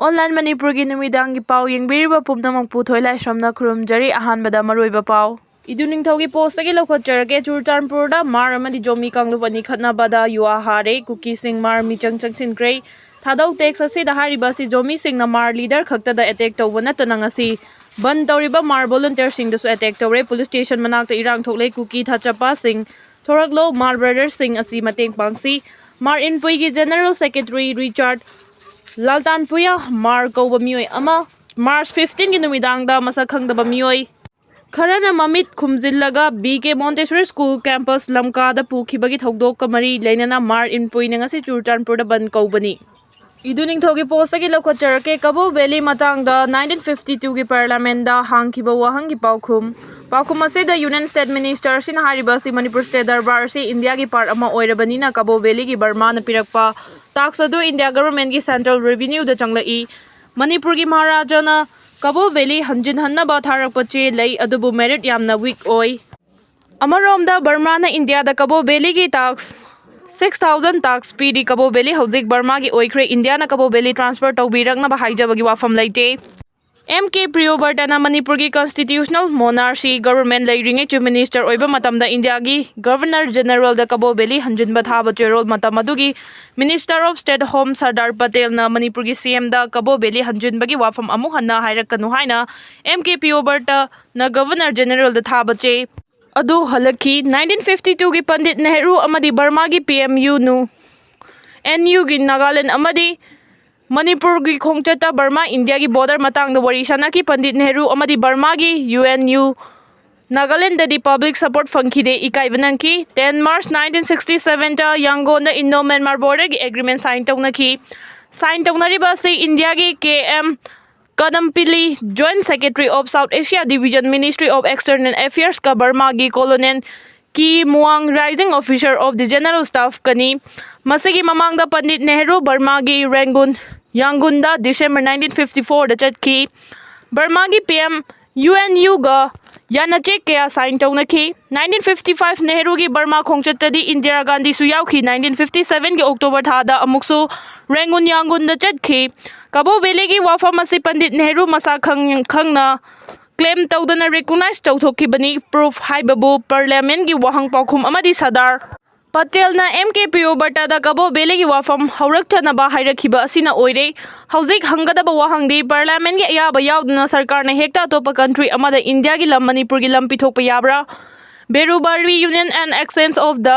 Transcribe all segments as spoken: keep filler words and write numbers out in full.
Online ꯃꯅꯤꯄꯨꯔꯒꯤ ꯅꯨꯃꯤꯗꯥꯡꯒꯤ ꯄꯥꯎ ꯌꯦꯡꯕꯤꯔꯤꯕ ꯄꯨꯝꯅꯃꯛꯄꯨ ꯊꯣꯏꯂꯥꯏꯁ꯭ꯔꯝꯅ ꯈꯨꯔꯨꯝꯖꯔꯤ꯫ ꯑꯍꯥꯟꯕꯗ ꯃꯔꯨꯑꯣꯏꯕ ꯄꯥꯎ꯫ ꯏꯗꯨ ꯅꯤꯡꯊꯧꯒꯤ ꯄꯣꯁꯇꯒꯤ ꯂꯧꯈꯠꯆꯔꯒꯦ꯫ ꯆꯨꯔꯆꯥꯟꯄꯨꯔꯗ ꯃꯥꯔ ꯑꯃꯗꯤ ꯖꯣꯃꯤ ꯀꯥꯡꯂꯨꯞ ꯑꯅꯤ ꯈꯠꯅꯕꯗ ꯌꯨ ꯑꯥ ꯍꯥꯔꯦ꯫ ꯀꯨꯀꯤꯁꯤꯡ ꯃꯥꯔ ꯃꯤꯆꯪ ꯆꯪꯁꯤꯟꯈ꯭ꯔꯦ꯫ ꯊꯥꯗꯧ ꯇꯦꯛꯁ ꯑꯁꯤꯗ ꯍꯥꯏꯔꯤꯕ ꯑꯁꯤ ꯖꯣꯃꯤꯁꯤꯡꯅ ꯃꯥꯔ ꯂꯤꯗꯔ ꯈꯛꯇꯗ ꯑꯦꯇꯦꯛ ꯇꯧꯕ ꯅꯠꯇꯅ ꯉꯁꯤ ꯕꯟ ꯇꯧꯔꯤꯕ ꯃꯥꯔ ꯚꯣꯂꯨꯟꯇꯤꯌꯔꯁꯤꯡꯗꯁꯨ ꯑꯦꯇꯦꯛ ꯇꯧꯔꯦ꯫ ꯄꯨꯂꯤꯁ ꯁ꯭ꯇꯦꯁꯟ ꯃꯅꯥꯛꯇ ꯏꯔꯥꯡ ꯊꯣꯛꯂꯦ꯫ ꯀꯨꯀꯤ ꯊꯥꯆꯞꯄꯁꯤꯡ ꯊꯣꯔꯛꯂꯣ, ꯃꯥꯔ ꯕ꯭ꯔꯗꯔꯁꯤꯡ ꯑꯁꯤ ꯃꯇꯦꯡ ꯄꯥꯡꯁꯤ꯫ ꯃꯥꯔ ꯏꯟꯄꯨꯏꯒꯤ ꯖꯦꯅꯔꯦꯜ ꯁꯦꯀ꯭ꯔꯦꯇꯔꯤ ꯔꯤꯆꯥꯔꯗ ꯂꯥꯜꯇꯥꯟꯄꯨꯌꯥ ꯃꯥꯔ ꯀꯧꯕ ꯃꯤꯑꯣꯏ ꯑꯃ ꯃꯥꯔꯆ ꯐꯤꯐꯇꯤꯟꯒꯤ ꯅꯨꯃꯤꯗꯥꯡꯗ ꯃꯁꯛ ꯈꯪꯗꯕ ꯃꯤꯑꯣꯏ ꯈꯔꯅ ꯃꯃꯤꯠ ꯈꯨꯝꯖꯤꯜꯂꯒ ꯕꯤ ꯀꯦ ꯃꯣꯟꯇꯦꯁꯣꯔꯤ ꯁ꯭ꯀꯨꯜ ꯀꯦꯝꯄꯁ ꯂꯝꯀꯥꯗ ꯄꯨꯈꯤꯕꯒꯤ ꯊꯧꯗꯣꯛꯀ ꯃꯔꯤ ꯂꯩꯅꯅ ꯃꯥꯔ ꯏꯟꯄꯨꯏꯅ ꯉꯁꯤ ꯆꯨꯔꯆꯥꯟꯄꯨꯔꯗ ꯕꯟ ꯀꯧꯕꯅꯤ꯫ ꯏꯗꯨ ꯅꯤꯡꯊꯧꯒꯤ ꯄꯣꯁꯇꯒꯤ ꯂꯧꯈꯠꯆꯔꯛꯀꯦ꯫ ꯀꯕꯣ ꯚꯦꯂꯤ ꯃꯇꯥꯡꯗ ꯅꯥꯏꯟꯇꯤꯟ ꯐꯤꯐꯇꯤ ꯇꯨꯒꯤ ꯄꯥꯔꯂꯥꯃꯦꯟꯗ ꯍꯥꯡꯈꯤꯕ ꯋꯥꯍꯪꯒꯤ ꯄꯥꯎꯈꯨꯝ꯫ ꯄꯥꯎꯈꯨꯝ ꯑꯁꯤꯗ ꯌꯨꯅꯤꯌꯟ ꯁ꯭ꯇꯦꯠ ꯃꯤꯅꯤꯁꯇꯔ ꯑꯁꯤꯅ ꯍꯥꯏꯔꯤꯕ ꯑꯁꯤ ꯃꯅꯤꯄꯨꯔ ꯁ꯭ꯇꯦꯠ ꯗꯔꯕꯥꯔ ꯑꯁꯤ ꯏꯟꯗꯤꯌꯥꯒꯤ ꯄꯥꯔꯠ ꯑꯃ ꯑꯣꯏꯔꯕꯅꯤꯅ ꯀꯕꯣ ꯚꯦꯂꯤꯒꯤ ꯕꯔꯃꯥꯅ ꯄꯤꯔꯛꯄ ꯇꯥꯛꯁ ꯑꯗꯨ ꯏꯟꯗꯤꯌꯥ ꯒꯚꯔꯟꯃꯦꯟꯠꯀꯤ ꯁꯦꯟꯇ꯭ꯔꯦꯜ ꯔꯦꯚꯤꯅ꯭ꯌꯨꯗ ꯆꯪꯂꯛꯏ꯫ ꯃꯅꯤꯄꯨꯔꯒꯤ ꯃꯍꯥꯔꯥꯖꯥꯅ ꯀꯕꯣ ꯚꯦꯂꯤ ꯍꯟꯖꯤꯟꯍꯟꯅꯕ ꯊꯥꯔꯛꯄ ꯆꯦ ꯂꯩ, ꯑꯗꯨꯕꯨ ꯃꯦꯔꯤꯠ ꯌꯥꯝꯅ ꯋꯤꯛ ꯑꯣꯏ꯫ ꯑꯃꯔꯣꯝꯗ ꯕꯔꯃꯥꯅ ꯏꯟꯗꯤꯌꯥꯗ ꯀꯕꯣ ꯚꯦꯂꯤꯒꯤ ꯇꯥꯛꯁ ꯁꯤꯛꯁ ꯊꯥꯎꯖꯟ ꯇꯥꯛꯁ ꯄꯤꯔꯤ꯫ ꯀꯕꯣ ꯚꯦꯂꯤ ꯍꯧꯖꯤꯛ ꯕꯔꯃꯥꯒꯤ ꯑꯣꯏꯈ꯭ꯔꯦ꯫ ꯏꯟꯗꯤꯌꯥꯅ ꯀꯕꯣ ꯚꯦꯂꯤ ꯇ꯭ꯔꯥꯟꯁꯐꯔ ꯇꯧꯕꯤꯔꯛꯅꯕ ꯍꯥꯏꯖꯕꯒꯤ ꯋꯥꯐꯝ ꯂꯩꯇꯦ꯫ ꯑꯦꯝ ꯀꯦ ꯄ꯭ꯔꯤꯌꯣꯕꯔꯇꯅ ꯃꯅꯤꯄꯨꯔꯒꯤ ꯀꯟꯁꯇꯤꯇ꯭ꯌꯨꯁꯅꯦꯜ ꯃꯣꯅꯥꯔꯁꯤ ꯒꯚꯔꯟꯃꯦꯟꯠ ꯂꯩꯔꯤꯉꯩ ꯆꯤꯐ ꯃꯤꯅꯤꯁꯇꯔ ꯑꯣꯏꯕ ꯃꯇꯝꯗ ꯏꯟꯗꯤꯌꯥꯒꯤ ꯒꯚꯔꯅꯔ ꯖꯦꯅꯔꯦꯜꯗ ꯀꯕꯣ ꯚꯦꯂꯤ ꯍꯟꯖꯤꯟꯕ ꯊꯥꯕ ꯆꯦꯔꯣꯜ ꯃꯇꯝ ꯑꯗꯨꯒꯤ minister of state home Sardar ꯄꯇꯦꯜꯅ ꯃꯅꯤꯄꯨꯔꯒꯤ ꯁꯤ ꯑꯦꯝꯗ ꯀꯕꯣ ꯚꯦꯂꯤ ꯍꯟꯖꯤꯟꯕꯒꯤ ꯋꯥꯐꯝ ꯑꯃꯨꯛ ꯍꯟꯅ ꯍꯥꯏꯔꯛꯀꯅꯨ ꯍꯥꯏꯅ ꯑꯦꯝ ꯀꯦ ꯄ꯭ꯔꯤꯌꯣꯕꯔꯇꯅ ꯒꯚꯔꯅꯔ ꯖꯦꯅꯔꯦꯜꯗ ꯊꯥꯕ ꯆꯦ ꯑꯗꯨ ꯍꯜꯂꯛꯈꯤ꯫ ꯅꯥꯏꯟꯇꯤꯟ ꯐꯤꯐꯇꯤ ꯇꯨꯒꯤ ꯄꯟꯗꯤꯠ ꯅꯦꯍꯔꯨ ꯑꯃꯗꯤ ꯕꯔꯃꯥꯒꯤ ꯄꯤ ꯑꯦꯝ ꯌꯨꯅ ꯑꯦꯟ ꯌꯨꯒꯤ ꯅꯥꯒꯥꯂꯦꯟ ꯑꯃꯗꯤ ꯃꯅꯤꯄꯨꯔꯒꯤ ꯈꯣꯡꯆꯠꯇ ꯕꯔꯃꯥ ꯏꯟꯗꯤꯌꯥꯒꯤ ꯕꯣꯔꯗꯔ ꯃꯇꯥꯡꯗ ꯋꯥꯔꯤ ꯁꯥꯅꯈꯤ꯫ ꯄꯟꯗꯤꯠ ꯅꯦꯍꯔꯨ ꯑꯃꯗꯤ ꯕꯔꯃꯥꯒꯤ ꯌꯨ ꯑꯦꯟ ꯌꯨ ꯅꯥꯒꯥꯂꯦꯟꯗꯗꯤ ꯄꯕ꯭ꯂꯤꯛ ꯁꯄꯣꯔꯠ ꯐꯪꯈꯤꯗꯦ, ꯏꯀꯥꯏꯕ ꯅꯪꯈꯤ꯫ ꯇꯦꯟ ꯃꯥꯔꯆ ꯅꯥꯏꯟꯇꯤꯟ ꯁꯤꯛꯁꯇꯤ ꯁꯚꯦꯟꯗ ꯌꯥꯡꯒꯣꯟꯗ ꯏꯟꯗꯣ ꯃ꯭ꯌꯥꯟꯃꯥꯔ ꯕꯣꯔꯗꯔꯒꯤ ꯑꯦꯒ꯭ꯔꯤꯃꯦꯟꯠ ꯁꯥꯏꯟ ꯇꯧꯅꯈꯤ꯫ ꯁꯥꯏꯟ ꯇꯧꯅꯔꯤꯕ ꯑꯁꯤ ꯏꯟꯗꯤꯌꯥꯒꯤ K M Kadampili, joint secretary of south Asia division, ministry of external ꯑꯦꯐꯤꯌꯔꯁꯀ ꯕꯔꯃꯥꯒꯤ colonel Kyi Maung, rising officer of the general ꯁ꯭ꯇꯥꯐꯀꯅꯤ꯫ ꯃꯁꯤꯒꯤ ꯃꯃꯥꯡꯗ ꯄꯟꯗꯤꯠ ꯅꯦꯍꯔꯨ ꯕꯔꯃꯥꯒꯤ ꯔꯦꯡꯒꯨꯟ, ꯌꯥꯡꯒꯨꯟꯗ ꯗꯤꯁꯦꯝꯕꯔ ꯅꯥꯏꯟꯇꯤꯟ ꯐꯤꯐꯇꯤ ꯐꯣꯔꯗ ꯆꯠꯈꯤ꯫ ꯕꯔꯃꯥꯒꯤ ꯄꯤ ꯑꯦꯝ ꯌꯨ ꯑꯦꯟ ꯌꯨꯒ ꯌꯥꯅꯆꯦꯛ ꯀꯌꯥ ꯁꯥꯏꯟ ꯇꯧꯅꯈꯤ꯫ ꯅꯥꯏꯟꯇꯤꯟ ꯐꯤꯐꯇꯤ ꯐꯥꯏꯚ ꯅꯦꯍꯔꯨꯒꯤ ꯕꯔꯃꯥ ꯈꯣꯡꯆꯠꯇꯗꯤ ꯏꯟꯗꯤꯔꯥ ꯒꯥꯟꯙꯤꯁꯨ ꯌꯥꯎꯈꯤ꯫ ꯅꯥꯏꯟꯇꯤꯟ ꯐꯤꯐꯇꯤ ꯁꯚꯦꯟꯒꯤ ꯑꯣꯛꯇꯣꯕꯔ ꯊꯥꯗ ꯑꯃꯨꯛꯁꯨ ꯔꯦꯡꯒꯨꯟ ꯌꯥꯡꯒꯨꯟꯗ ꯆꯠꯈꯤ꯫ ꯀꯕꯣ ꯚꯦꯂꯤꯒꯤ ꯋꯥꯐꯝ ꯑꯁꯤ ꯄꯟꯗꯤꯠ ꯅꯦꯍꯔꯨ ꯃꯁꯥ ꯈꯪ-, ꯈꯪꯅ ꯀ꯭ꯂꯦꯝ ꯇꯧꯗꯅ ꯔꯤꯀꯣꯛꯅꯥꯏꯖ ꯇꯧꯊꯣꯛꯈꯤꯕꯅꯤ꯫ ꯄ꯭ꯔꯨꯐ ꯍꯥꯏꯕꯕꯨ ꯄꯥꯔꯂꯤꯌꯥꯃꯦꯟꯒꯤ ꯋꯥꯍꯪ ꯄꯥꯎꯈꯨꯝ ꯑꯃꯗꯤ ꯁꯔꯗꯥꯔ ꯄꯇꯦꯜꯅ ꯑꯦꯝ ꯀꯦ ꯄ꯭ꯔꯤꯌꯣꯕ꯭ꯔꯇꯥꯗ ꯀꯕꯣ ꯚꯦꯂꯤꯒꯤ ꯋꯥꯐꯝ ꯍꯧꯔꯛꯆꯅꯕ ꯍꯥꯏꯔꯛꯈꯤꯕ ꯑꯁꯤꯅ ꯑꯣꯏꯔꯦ꯫ ꯍꯧꯖꯤꯛ ꯍꯪꯒꯗꯕ ꯋꯥꯍꯪꯗꯤ ꯄꯥꯔꯂꯤꯌꯥꯃꯦꯟꯒꯤ ꯑꯌꯥꯕ ꯌꯥꯎꯗꯅ ꯁꯔꯀꯥꯔꯅ ꯍꯦꯛꯇ ꯑꯇꯣꯞꯄ ꯀꯟꯇ꯭ꯔꯤ ꯑꯃꯗ ꯏꯟꯗꯤꯌꯥꯒꯤ ꯂꯝ ꯃꯅꯤꯄꯨꯔꯒꯤ ꯂꯝ ꯄꯤꯊꯣꯛꯄ ꯌꯥꯕ꯭ꯔꯥ? Berubari union and exchange of the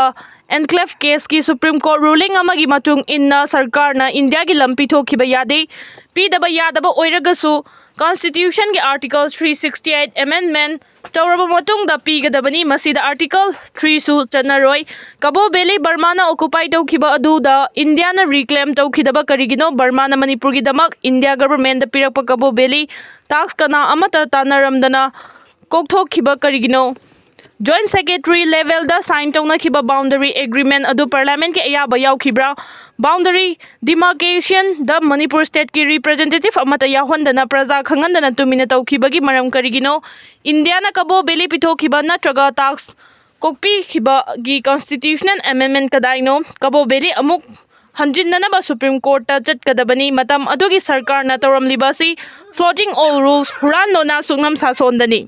enclave ꯀꯦꯁꯀꯤ ꯁꯨꯄ꯭ꯔꯤꯝ ꯀꯣꯔꯠ ꯔꯨꯂꯤꯡ ꯑꯃꯒꯤ ꯃꯇꯨꯡ ꯏꯟꯅ ꯁꯔꯀꯥꯔꯅ ꯏꯟꯗꯤꯌꯥꯒꯤ ꯂꯝ ꯄꯤꯊꯣꯛꯈꯤꯕ ꯌꯥꯗꯦ꯫ ꯄꯤꯗꯕ ꯌꯥꯗꯕ ꯑꯣꯏꯔꯒꯁꯨ ꯀꯟꯁꯇꯤꯇ꯭ꯌꯨꯁꯟꯒꯤ ꯑꯥꯔꯇꯤꯀꯜ ꯊ꯭ꯔꯤ ꯁꯤꯛꯁꯇꯤ ꯑꯩꯠ ꯑꯦꯃꯦꯟꯃꯦꯟ ꯇꯧꯔꯕ ꯃꯇꯨꯡꯗ ꯄꯤꯒꯗꯕꯅꯤ꯫ ꯃꯁꯤꯗ ꯑꯥꯔꯇꯤꯀꯜ ꯊ꯭ꯔꯤꯁꯨ ꯆꯠꯅꯔꯣꯏ꯫ ꯀꯕꯣ ꯚꯦꯂꯤ ꯕꯔꯃꯥꯅ ꯑꯣꯀꯨꯄꯥꯏ ꯇꯧꯈꯤꯕ ꯑꯗꯨꯗ ꯏꯟꯗꯤꯌꯥꯅ ꯔꯤꯀ꯭ꯂꯦꯝ ꯇꯧꯈꯤꯗꯕ ꯀꯔꯤꯒꯤꯅꯣ? ꯕꯔꯃꯥꯅ ꯃꯅꯤꯄꯨꯔꯒꯤꯗꯃꯛ ꯏꯟꯗꯤꯌꯥ ꯒꯚꯔꯟꯃꯦꯟꯗ ꯄꯤꯔꯛꯄ ꯀꯕꯣ ꯚꯦꯂꯤ ꯇꯥꯛꯁ ꯀꯅꯥ ꯑꯃꯠꯇ ꯇꯥꯟꯅꯔꯝꯗꯅ ꯀꯣꯛꯊꯣꯛꯈꯤꯕ ꯀꯔꯤꯒꯤꯅꯣ? ꯖꯣꯏꯟꯠ ꯁꯦꯀ꯭ꯔꯦꯇꯔꯤ ꯂꯦꯚꯦꯜꯗ ꯁꯥꯏꯟ ꯇꯧꯅꯈꯤꯕ ꯕꯥꯎꯟꯗꯔꯤ ꯑꯦꯒ꯭ꯔꯤꯃꯦꯟ ꯑꯗꯨ ꯄꯥꯔꯂꯤꯌꯥꯃꯦꯟꯒꯤ ꯑꯌꯥꯕ ꯌꯥꯎꯈꯤꯕ꯭ꯔꯥ? ꯕꯥꯎꯟꯗꯔꯤ ꯗꯤꯃꯥꯔꯀꯦꯁꯟꯗ ꯃꯅꯤꯄꯨꯔ ꯁ꯭ꯇꯦꯠꯀꯤ ꯔꯤꯄ꯭ꯔꯖꯦꯟꯇꯦꯇꯤꯚ ꯑꯃꯠꯇ ꯌꯥꯎꯍꯟꯗꯅ ꯄ꯭ꯔꯖꯥ ꯈꯪꯍꯟꯗꯅ ꯇꯨꯃꯤꯟꯅ ꯇꯧꯈꯤꯕꯒꯤ ꯃꯔꯝ ꯀꯔꯤꯒꯤꯅꯣ? ꯏꯟꯗꯤꯌꯥꯅ ꯀꯕꯣ ꯚꯦꯂꯤ ꯄꯤꯊꯣꯛꯈꯤꯕ ꯅꯠꯇ꯭ꯔꯒ ꯇꯥꯛꯁ ꯀꯣꯛꯄꯤꯈꯤꯕꯒꯤ ꯀꯟꯁꯇꯤꯇ꯭ꯌꯨꯁꯅꯦꯜ ꯑꯦꯃꯦꯟꯃꯦꯟ ꯀꯗꯥꯏꯅꯣ? ꯀꯕꯣ ꯚꯦꯂꯤ ꯑꯃꯨꯛ ꯍꯟꯖꯤꯟꯅꯅꯕ ꯁꯨꯄ꯭ꯔꯤꯝ ꯀꯣꯔꯠꯇ ꯆꯠꯀꯗꯕꯅꯤ꯫ ꯃꯇꯝ ꯑꯗꯨꯒꯤ ꯁꯔꯀꯥꯔꯅ ꯇꯧꯔꯝꯂꯤꯕ ꯑꯁꯤ floating all rules, ꯍꯨꯔꯥꯟ ꯂꯣꯟꯅ ꯁꯨꯞꯅꯝ ꯁꯥꯁꯣꯟꯗꯅꯤ꯫